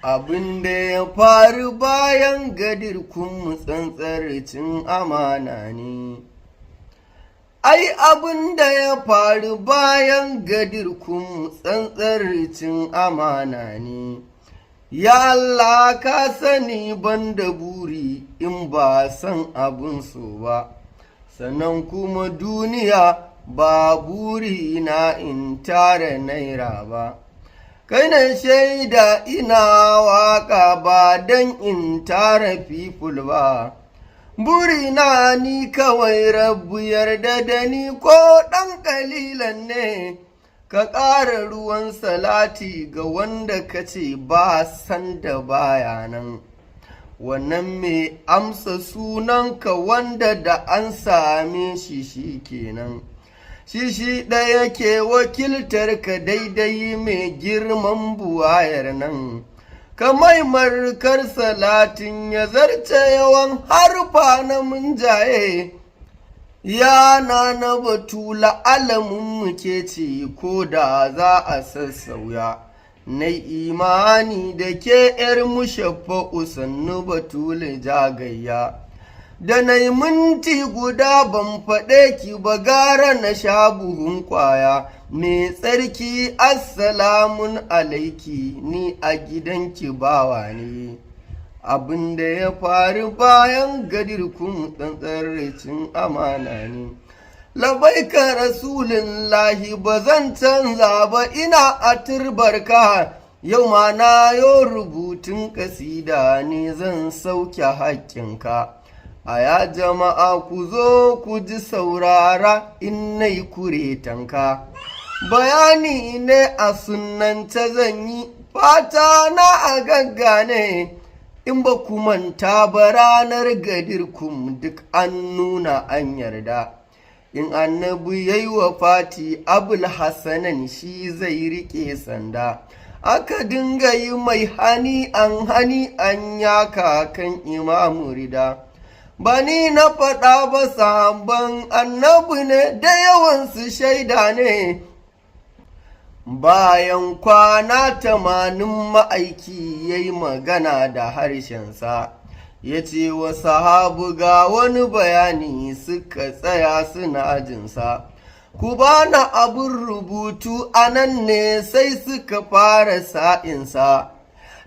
Abin da ya faru bayan Gadir Khum tsantsar cin amana ne. Ai abin da ya faru bayan Gadir Khum tsantsar cin amana ne. Ya Allah, ka sani ban da buri in ba san abun so ba, sannan kuma duniya ba buri na in tara naira ba. Kai na shaida ina waka ba don in tara people ba. Burina ni kawai Rabbu yarda da ni ko ɗan ƙalilan ne, ka ƙara ruwan salati ga wanda ka ce ba sanda baya nan. Wannan mai amsa sunanka wanda da an same shi shi kenan. Shi ɗaya ke wakiltar ka daidai mai girman buwayar nan. Ka markar salatin ya zarce yawan harfa na munjaye. Ya na Batula, alamun muke ce ko da za a sassauya. Na imani da ke ‘yar Mushaffa'u, sannu Batule jagayya. Da na yi minti guda ban faɗe ki ba, gara na sha buhun ƙwaya. Mai tsarki, assalamun alaiki, ni a gidanki bawa ne. Abin da ya faru bayan Gadir Khum tsantsar cin amana ne. Labaika Rasulillahi, ba zan canza ba, ina a turbarka. Yau ma na yo rubutun kasida ne, zan sauke haƙƙinka. A ya jama'a, ku zo ku ji, saurara in nai kure tanka. Bayani ne a sunance zan yi, fata na a gaggane. In ba ku manta ba, ranar Gadir Khum duk an nuna an yarda. In Annabi ya yi wa fati, Abul Hassanan shi zai riƙe sanda. Aka dinga yi mai hani an hani an ya kakan Imamu Rida. Ba ni na faɗa ba, sabon Annabi ne da yawansu shaida ne. Bayan kwana 80 ma'aiki ya yi magana da harshensa, ya ce wa sahabu ga wani bayani, suka tsaya suna jinsa. Ku bana abin rubutu. A nan ne sai suka fara sa'insa.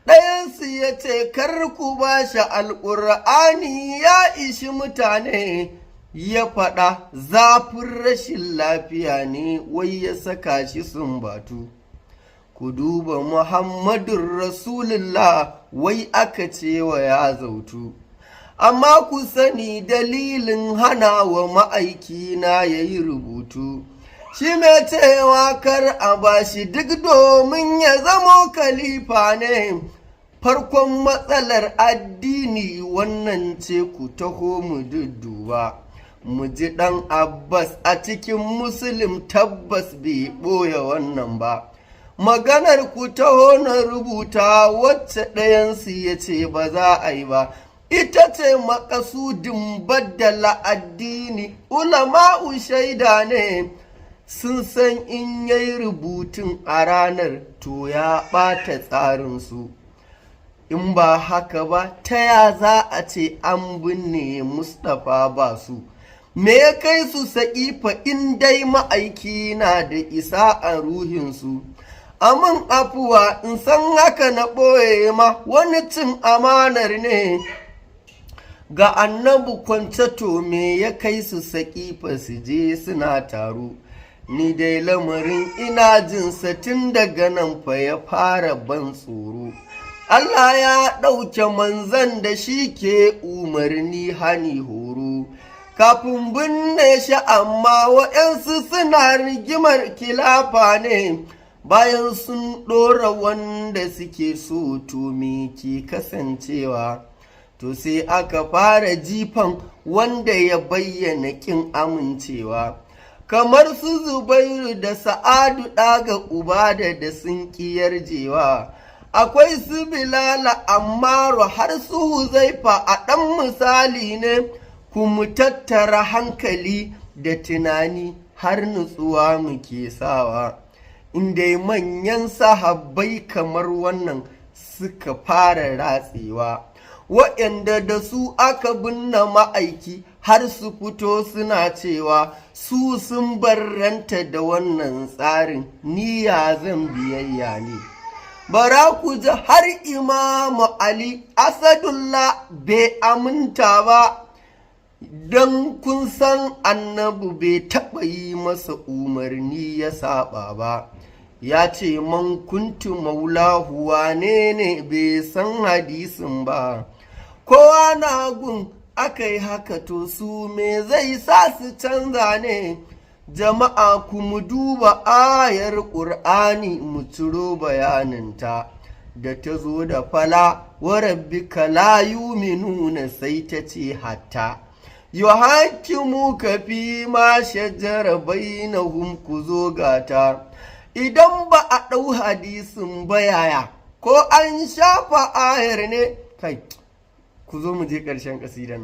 Ɗayansu ya ce, "Kar ku ba shi Alƙur'ani, ya ishi mutane." Ya faɗa zafin rashin lafiya ne wai ya saka shi sumbatu. Ku duba Muhammadun Rasulullah, wai aka ce wa ya zautu. Amma ku sani dalilin hana wa ma'aiki na ya yi rubutu. Shi mai cewa kar a bashi duk domin ya zamo khalifa ne. Farkon matsalar addini wannan ce, ku taho mu dudduba. Mu ji ɗan Abbas a cikin Musulun, tabbas bai ɓoye wannan ba. Maganar ku taho na rubuta, wacce ɗayansu ya ce ba za a yi ba. Ita ce makasudin baddala addini, ulama'u shaida ne. Sun san in yayi rubutun a ranar, to ya ɓata tsarinsu. In ba haka ba, ta ya za a ce an binne Mustapha ba su? Me ya kai su Saƙifa in dai ma'aiki na da isa a ruhinsu? Amin afuwa, in san haka na ɓoye ma wani cin amanar ne. Ga Annabi kwance, to me ya kai su Saƙifa su je suna taro? Ni dai lamarin ina jinsa tun daga nan fa ya fara ban tsoro. Allah ya ɗauke manzan da shi ke umarni, hani, horo kafin binne shi, amma wa'yansu suna rigimar khilafa ne bayan sun ɗora wanda suke so. To me ke kasancewa? To sai aka fara jifan wanda ya bayyana ƙin amincewa, kamar su Zubairu da Sa'adu ɗaga Ubada da sun ƙi yarjewa. Akwai su Bilala, Ammaru, har su Huzaifa. A ɗan misali ne, kuma tattara hankali da tunani har nutsuwa muke sawa. Inda manyan sahabbai kamar wannan Suka fara ratsewa, waɗanda da su aka binne ma'aiki, har su fito suna cewa su sun barranta da wannan tsarin. Niyya zan biyayya ne. Bara ku ji, har Imamu Ali Asadullah bai aminta ba, don kun san Annabi bai taɓa yi masa umarni ya saba ba. Ya ce, "Man kuntu maulahu." Wane ne bai san hadisin ba? Kowa na gun aka yi haka. To, su me zai sa su canza ne? Jama'a, ku mu duba ayar Ƙur'ani, mu ciro bayaninta da ta zo da "Fala wa rabbika la yuminuna", sai ta ce "hatta yuhakkimuka fi ma shajara bainahum". Ku zo gata, idan ba a ɗau hadisin ba, yaya ko an shafa ayar ne? Kai, ku zo mu je ƙarshen ƙasidan.